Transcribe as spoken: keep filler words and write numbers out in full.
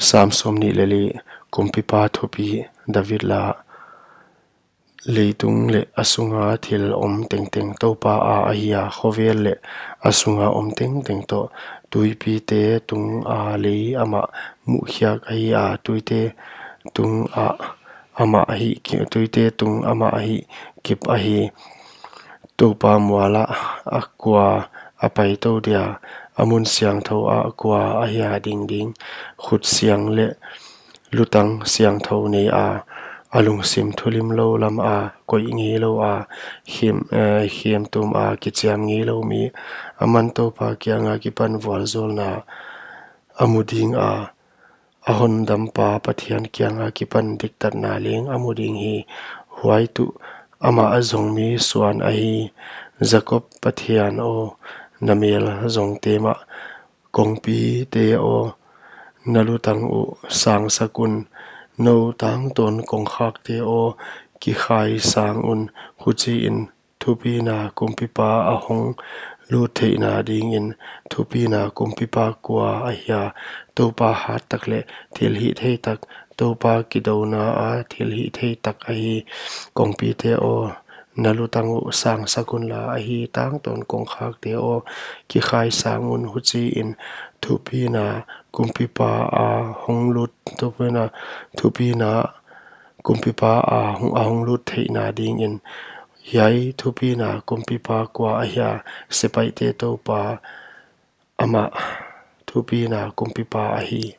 Sam sawmnih leh li. Kumpipa thupi. David la. Leitung leh a sunga thil om tengteng Toupa a ahi a, khovel leh a sunga om tengteng toh. Tuipite tunga lei amah muhkhiak ahi a, tuite tunga amah hi, tuite tung amah hi kip ahi. Toupa mual ah a kua a pai tou dia, a mun siangthou ah kua ahia ding ding. Khut siang leh lutang siangthou nei a, a lungsim thulimlou lam a, koih ngeilou a, khem, eh, khemtum a kichiam ngeilou mi. Aman Toupa kianga kipan vualzawlna a mu ding a, a hondampa Pathian kianga kipan diktatna leng a mu ding hi. Huai tuh amah a zong mi suan ahi. Jakob Pathian aw, na mel zongte mah. Kongpite aw, na lutang uh sangsak un. Nou tangtawn kongkhakte aw, kikhai sang un. Huchiin thupina kumpipa a hong lut theihna dingin. Thupina kumpipa kua ahia? Toupa hattak leh thilhihtheitak, Toupa kidouna a thilhihtheitak ahi. Kongpite aw, na lutang uh sangsak unla, ahi tangtawn kongkhakte aw, kikhai sang un. Huchiin thupina kumpipa a hong lut, thupina, thupina kumpipa a hong, a hong lut theihna dingin. Hiai thupina kumpipa kua ahia? Sepaihte Toupa, amah thupina kumpipa ahi.